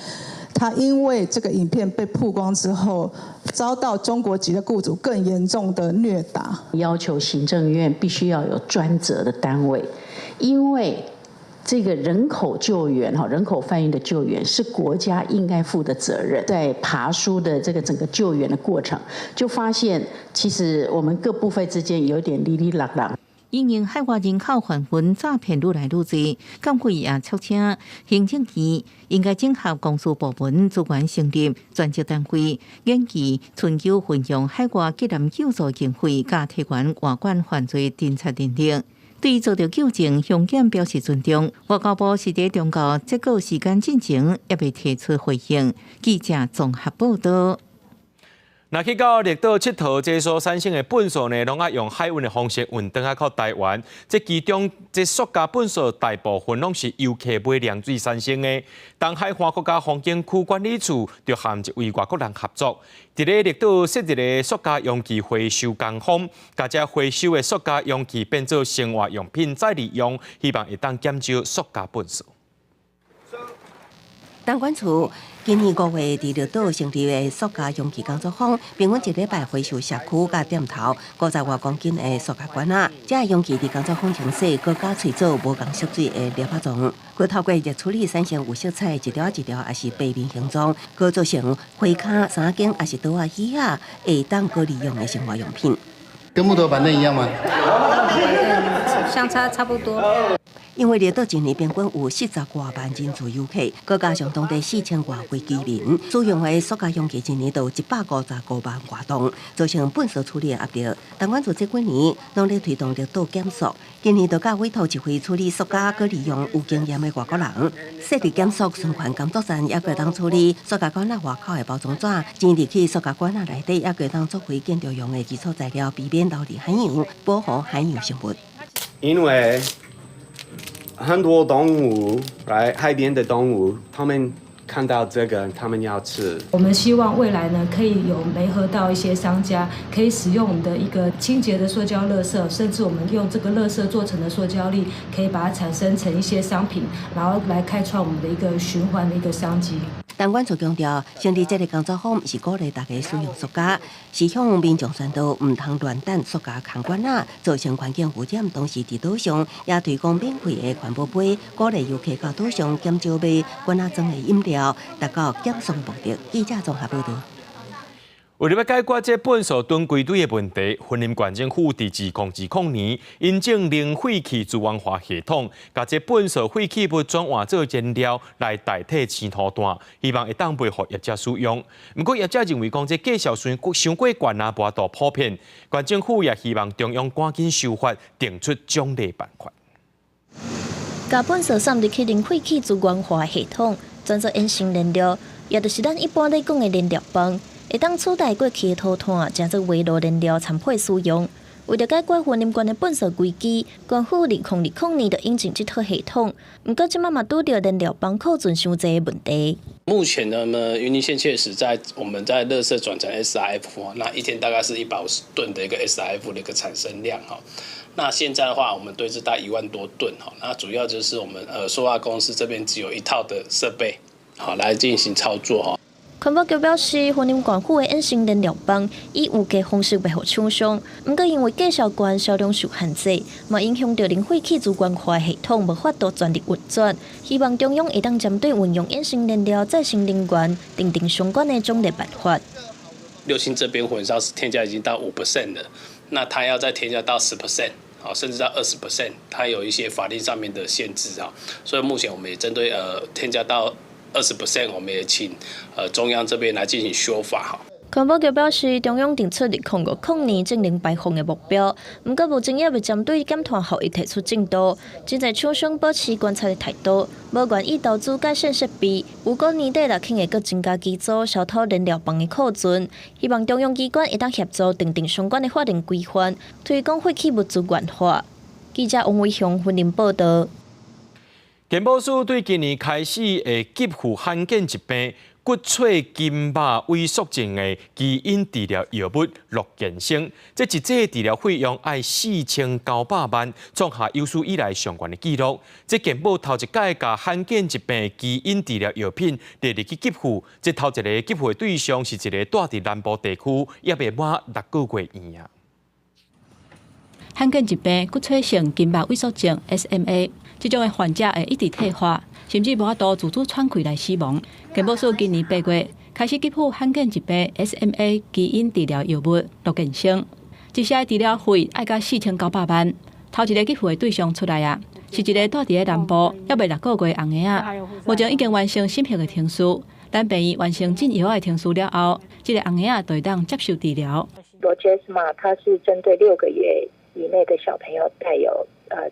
他因為這個影片被曝光之後，遭到中國籍的雇主更嚴重的虐打。要求行政院必須要有專責的單位，因為這個人口救援哈，人口販運的救援是國家應該負的責任。在爬梳的這個整個救援的過程，就發現其實我們各部會之間有點哩哩啦啦。因應海外人口販運詐騙愈來愈濟，監委也促請行政院應該整合公私部門資源成立專責單位，研議尋求運用海外急難救助經費，佮提懸外管犯罪偵查能力。對遭著糾正，凶檢表示尊重。外交部是佇中國這個時間進前，猶未提出回應。記者綜合報道。若去到綠島𨑨迌，這所產生的糞埽呢，攏愛用海運的方式運轉來到台灣。這其中，這塑膠糞埽大部分攏是遊客買涼水產生的。東海岸國家風景區管理處就和一位外國人合作，佇咧綠島設一个塑膠容器回收工坊，共這回收的塑膠容器變做生活用品再利用，希望會當減少塑膠糞埽。東管處今年5月佇綠島成立的塑膠容器工作坊，平均一禮拜回收社區佮店頭50外公斤的塑膠罐仔。這容器佇工作坊清洗，閣加吹做無仝色水的粒仔狀，閣透過熱處理產生有色彩，一條一條抑是平面形狀，閣做成花跤、衫仔肩抑是桌仔椅仔，會當閣利用的生活用品。跟木頭板凳一樣嗎？相差差不多。因為綠島一年平均有40外萬人次遊客，閣加上當地4000外位居民，使用的塑膠容器一年都有155萬外噸，造成糞埽處理的壓力。台灣自這幾年攏咧推動綠島減塑，今年就佮委託一位處理塑膠閣利用有經驗的外國人，設立減塑循環監督站，也會當處理塑膠罐仔外口的包裝紙，進入去塑膠罐仔內底，也會當作為建築用的基礎材料，避免流入海洋，保護海洋生物。因為很多動物，right，海邊的動物，他們看到這個，他們要吃。我們希望未來呢，可以有媒合到一些商家，可以使用我們的一個清潔的塑膠垃圾，甚至我們用這個垃圾做成的塑膠粒，可以把它產生成一些商品，然後來開創我們的一個循環的一個商機。陳管處強調，成立這个工作坊是鼓勵大家使用塑膠，是向民眾宣導毋通亂擲塑膠空罐仔，造成環境污染。同時，佇島上也推廣免費的環保杯，鼓勵遊客到島上減少買罐仔裝的飲料，達到減塑的目的。記者綜合報導。為了欲解決這糞埽囤歸堆的問題，雲林縣政府佇2020年引進零廢棄資源化系統，共這糞埽廢棄物轉換做燃料來代替青塗炭，希望會當賣予業者使用。毋過業者認為講這價數傷過懸啊，無法度普遍。縣政府也希望中央趕緊修法，定出獎勵辦法。共糞埽送入去零廢棄資源化系統，轉做衍生燃料，也就是咱一般咧講的燃料棒。會當取代過去的塗炭，成做圍爐燃料參配使用。為著解決雲林縣的糞埽危機，縣府2020年就引進這套系統。毋過這擺嘛拄著燃料棒庫存傷濟的問題。目前呢，雲林縣確實在我們在垃圾轉成 SRF，那一天大概是150噸的一個 SRF 的一個產生量哈。那現在的話，我們堆置大概1萬多噸哈。那主要就是我們塑化公司這邊只有一套的設備，好來進行操作哈。環保局表示，雲林縣府的衍生燃料棒以有價方式賣予廠商，毋過因為價數懸，銷量受限制，嘛影響著零廢棄資源化系統無法度全力運轉。希望中央會當針對運用衍生燃料再生能源，訂定相關的獎勵辦法。六輕這邊混燒是添加已經到5% 了，那它要再添加到10%，好，甚至到20%，它有一些法令上面的限制啊，所以目前我們也針對添加到20%，我們也請中央這邊來進行修法哈。環保局表示，中央定出2050年淨零排放的目標，毋過目前猶未針對減碳效益提出進度，真濟廠商保持觀察的態度，無願意投資改善設備。預估年底六輕會閣增加機組消除燃料棒的庫存，希望中央機關會當協助訂定相關的法令規範，推廣廢棄物資源化。記者王偉雄雲林報導。健保署對今年開始會給付罕見疾病骨髓筋肉萎縮症的基因治療藥物樂健生，這一劑治療費用愛4900萬，創下有史以來上懸的紀錄。這健保頭一擺共罕見疾病基因治療藥品列入去給付，這頭一个給付的對象是一个蹛佇南部地區，猶未滿6個月嬰兒。罕見疾病骨髓性筋肉萎縮症（SMA）。這種的患者會一直退化，甚至無法度自主喘氣來死亡。健保署今年8月開始給付罕見疾病 SMA 基因治療藥物樂健生，一劑治療費愛到4900萬。頭一个給付的對象出來啊，是一个蹛佇咧南部猶未6個月的甕嬰仔，目前已經完成審核的程序，等病院完成進藥的程序了後，這个甕嬰仔就會當接受治療。 Zolgensma 它是針對6個月以內的小朋友帶有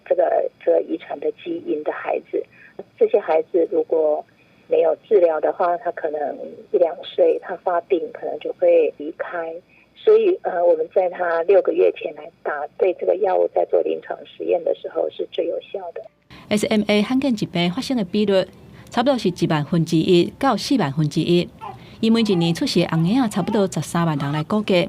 這個遺傳的基因的孩子，這些孩子如果沒有治療的話，他可能一兩歲，他發病可能就會離開。所以我們在他6個月前來打對這個藥物在做臨床實驗的時候是最有效的。 SMA 罕見疾病發生的比率差不多是1萬分之一到4萬分之一，以每一年出世的甕嬰仔差不多13萬人來估計，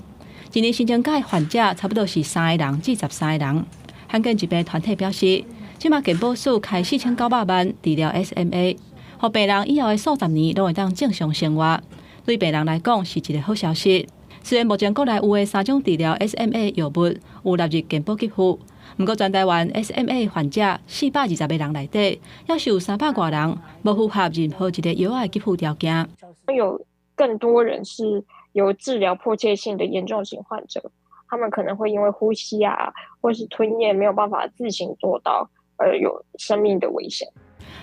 一年申請的患者差不多是3個人至13個人。罕見疾病團體表示，這馬健保署開4900萬治療 SMA，予病人以後的數十年攏會當正常生活，對病人來講是一个好消息。雖然目前國內有的三種治療 SMA 藥物有納入健保給付，毋過全台灣 SMA 患者420個人內底，猶是有300外人無符合任何一个藥的給付條件。有更多人是有治療迫切性的嚴重型患者，他們可能會因為呼吸啊，或是吞嚥沒有辦法自行做到，有生命的危險。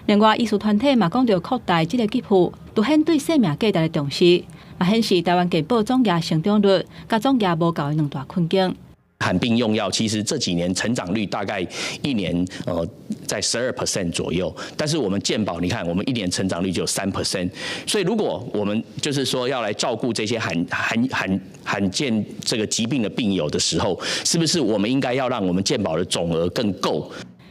另外，醫師團體嘛講著擴大這个給付，凸顯對生命價值的重視，嘛顯示台灣健保總額成長率佮總額無夠的兩大困境。罕病用藥其實這幾年成長率大概一年在12% 左右，但是我們健保，你看我們一年成長率就3%，所以如果我們就是說要來照顧這些罕見這個疾病的病友的時候，是不是我們應該要讓我們健保的總額更夠？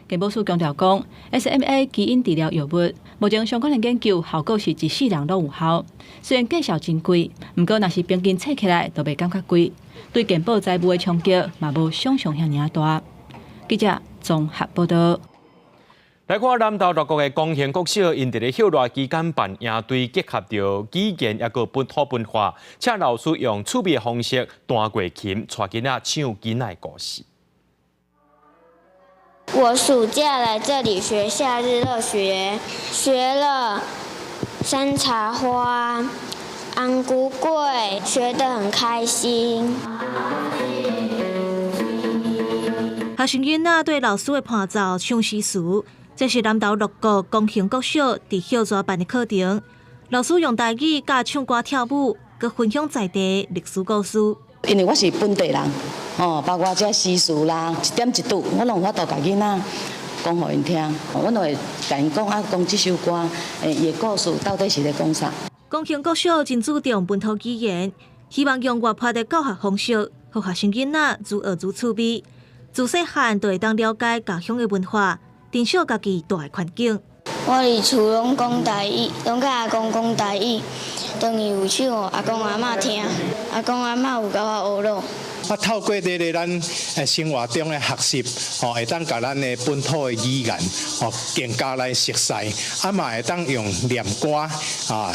健保署強調講，SMA 基因治療藥物目前相關的研究效果是一世人攏有效。雖然價數真貴，毋過若是平均計起來，就袂感覺貴。對健保財務的衝擊嘛無想象遐爾大。記者綜合報道。來看南投六股的光興國小，𪜶佇咧歇熱期間辦營隊，結合著語言抑閣本土文化，請老師用趣味的方式彈過琴，帶囡仔唱囡仔的故事。我暑假來這裡學夏日樂學，學了山茶花、紅龜粿，學得很開心。學生囡仔對老師的伴奏唱詩詞，這是南投六股光興國小佇歇熱辦的課程。老師用台語佮唱歌跳舞，閣分享在地歷史故事。因為我是本地人，吼，包括這詩詞啦，一點一滴，我攏有法度共囡仔講予𪜶聽。阮會共𪜶講啊，講這首歌，伊的故事到底是咧講啥？光興國小真注重本土語言，希望用活潑的教學方式，予學生囡仔愈學愈趣味。自細漢就會當了解家鄉的文化，珍惜家己蹛的環境。我佇厝攏講台語，攏佮阿公講台語，轉去有唱予阿公阿嬤聽，阿公阿嬤有共我學咯。啊，透過這个咱生活中的學習，吼，會當共咱的本土的語言，吼，更加來熟悉，啊嘛會當用念歌啊、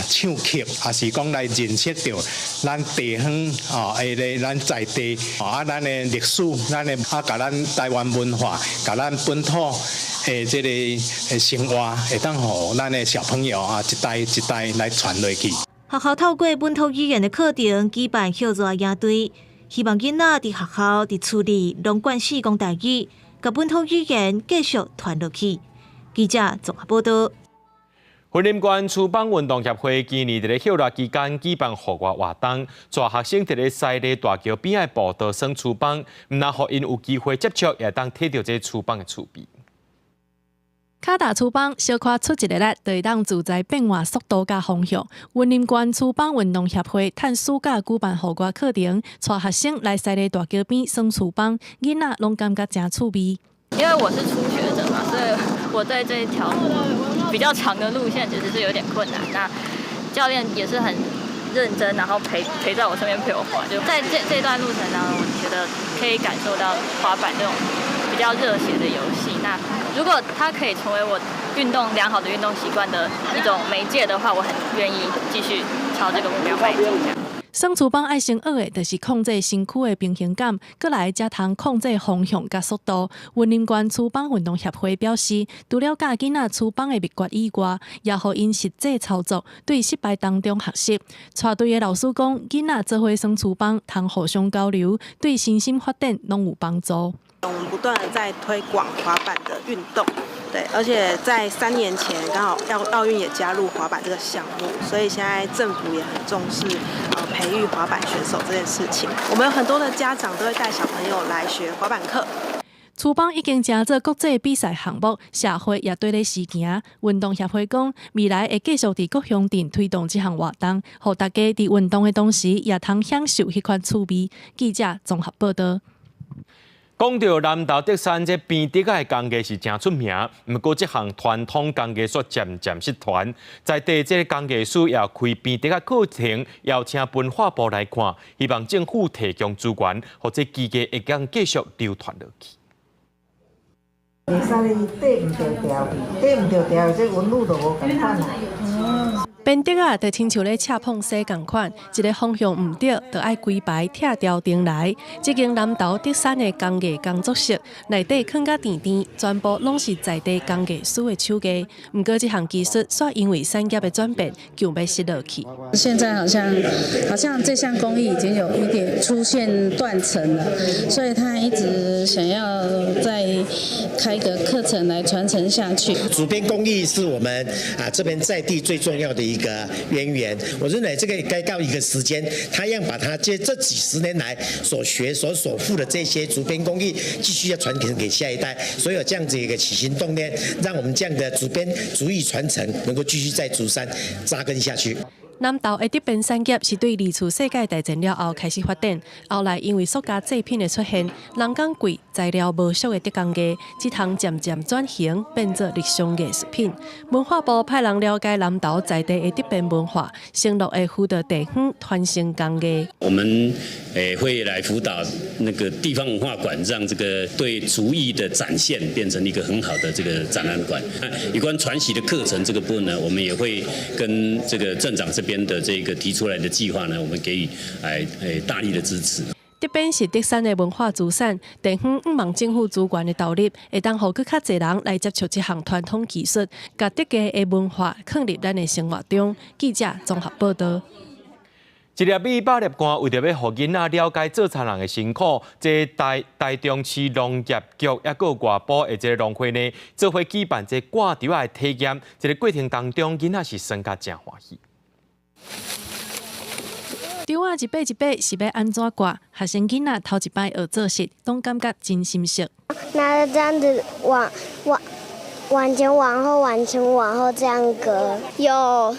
唱曲，抑是講來認識著咱地方啊，彼个咱在地啊，咱的歷史，咱的啊，共咱台灣文化，共咱本土的這个生活，會當予咱的小朋友啊，一代一代來傳落去。學校透過本土語言的課程舉辦歇熱營隊。希望囡仔佇學校、佇厝裡攏慣勢講台語，共本土語言繼續傳落去。記者綜合報道。雲林縣書枋運動協會今年佇咧歇熱期間舉辦戶外活動，帶學生佇咧西麗大橋邊仔步道耍書枋，毋但予𪜶有機會接觸，也當體著這書枋的趣味。跤踏書枋小可出一个力，就會當自在變換速度佮方向。雲林縣書枋運動協會趁暑假舉辦戶外課程，帶學生來西麗大橋邊耍書枋，囡仔攏感覺誠趣味。因為我是初學者嘛，所以我對這一條比較長的路線其實是有點困難。那教練也是很認真，然後陪在我身邊陪我滑。就在這段路程當中，我覺得可以感受到滑板這種比較熱血的遊戲。那如果它可以成為我運動良好的運動習慣的一種媒介的話，我很願意繼續朝這個目標邁進。耍書枋愛先學的，就是控制身軀的平衡感，過來才通控制方向佮速度。雲林縣書枋運動協會表示，除了教囡仔書枋的秘訣以外，也予𪜶實際操作，對失敗當中學習。帶隊的老師講，囡仔做伙耍書枋，通互相交流，對身心發展攏有幫助。我們不斷的在推廣滑板的運動，對，而且在3年前剛好奧運也加入滑板這個項目，所以現在政府也很重視培育滑板選手這件事情。我們有很多的家長都會帶小朋友來學滑板課。書枋已經成做國際比賽項目，社會也綴咧時行。運動協會講，未來會繼續佇各鄉鎮推動這項活動，予大家佇運動的同時，也通享受彼款趣味。記者綜合報道。講著南投竹山這編竹仔的工藝是誠出名，毋過這項傳統工藝卻漸漸失傳。在地這个工藝師也開編竹仔課程，邀請文化部來看，希望政府提供資源，予這技藝會當繼續流傳落去。會使你綴毋著條，綴毋著條，這紋路就無仝款啦。編竹仔就親像咧車膨洗仝款，一个方向毋對，就愛規排拆掉重來。這間南投竹山的工藝工作室內底囥甲甜甜，全部攏是在地工藝師的手藝。毋過這項技術煞因為產業的轉變，強欲失落去。現在好像這項工藝已經有一點出現斷層了，所以他一直想要再開個課程來傳承下去。竹編工藝是我們啊這邊在地最重要的一個淵源，我認為這個該到一個時間，他要把他這幾十年來所學所所負的這些竹編工藝，繼續要傳承給下一代。所以有這樣子一個起心動念，讓我們這樣的竹編竹藝傳承能夠繼續在竹山紮根下去。南投的竹編產業是對二次世界大戰了後開始發展，後來因為塑膠製品的出現，人工貴、材料無俗的竹工藝，這項漸漸轉型變做日常藝術品。文化部派人了解南投在地的竹編文化，承諾會輔導地方傳承工藝。我們會來輔導那個地方文化館，讓這個對竹藝的展現變成一個很好的這個展覽館。有關傳習的課程這個部分呢，我們也會跟這個鎮長這邊的這個提出來的計劃呢，我們給予大力的支持。竹編是竹山的文化資產，地方向望政府資源的投入，會當予閣較濟人來接觸這項傳統技術，共竹藝的文化囥佇咱的生活中。記者綜合報導。一粒米百粒汗，為著欲予囡仔了解做田人的辛苦，這台中市農業局抑閣外埔的這个農會呢，做伙舉辦這掛稻仔的體驗，這个過程當中，囡仔是耍甲誠歡喜。稻仔一把一把是欲按怎掛？學生囡仔頭一擺學做穡，攏感覺真心適。拿著這樣子往前往後往前往後這樣割，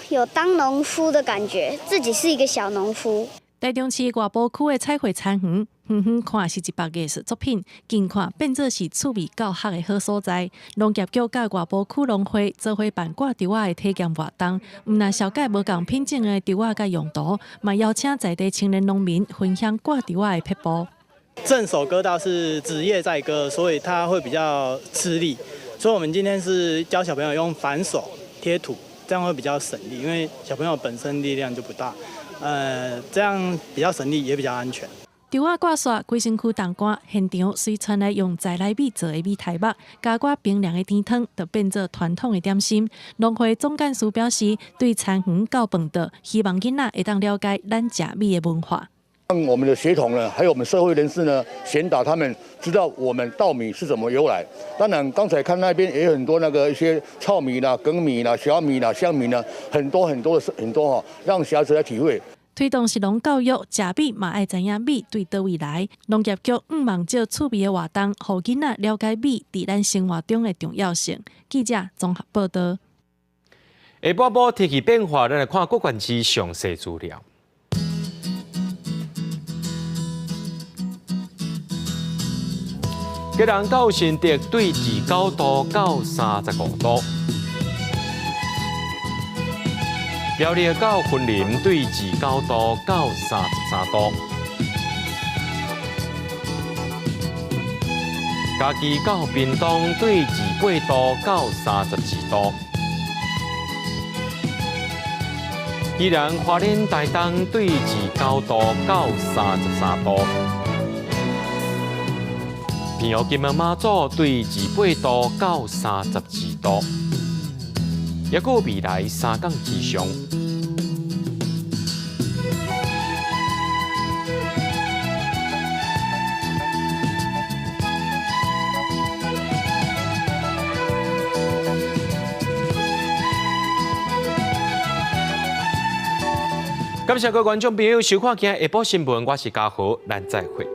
有當農夫的感覺，自己是一個小農夫。台中市外埔區的彩繪田園，遠遠看是一幅藝術作品，近看變做是趣味教學的好所在。農業局佮外埔區農會做伙辦掛稻仔的體驗活動，毋但紹介無仝品種的稻仔佮用途，嘛邀請在地青年農民分享掛稻仔的撇步。正手割稻是紙葉在割，所以它會比較吃力。所以我們今天是教小朋友用反手貼土，這樣會比較省力，因為小朋友本身力量就不大。這樣比較省力，也比較安全。稻仔割煞，規身軀凍乾，現場隨傳來用在來米做的米苔目，加寡冰涼的甜湯，就變做傳統的點心。農會總幹事表示，對田園到飯桌，希望囡仔會當了解咱食米的文化。讓我們的學童呢，還有我們社會人士呢，宣導他們知道我們稻米是怎麼由來。當然，剛才看那邊也有很多那個一些糙米啦、粳米啦、小米啦、香米啦，很多很多的很多哈，讓小孩子來體會。推動食農教育，食米嘛愛知影米對佗位來。農業局向望藉趣味的活動，予囡仔了解米佇咱生活中的重要性。記者綜合報導。下半晡天氣變化，咱來看各縣市詳細資料。基隆到新竹對29度到35度，苗栗到雲林對29度到33度，嘉義到屏東對28度到32度，宜蘭花蓮台東對29度到33度。平湖金門馬祖對28度到32度，抑閣未來三工氣象。感謝各位觀眾朋友收看今日下晡新聞，我是嘉豪，咱再會。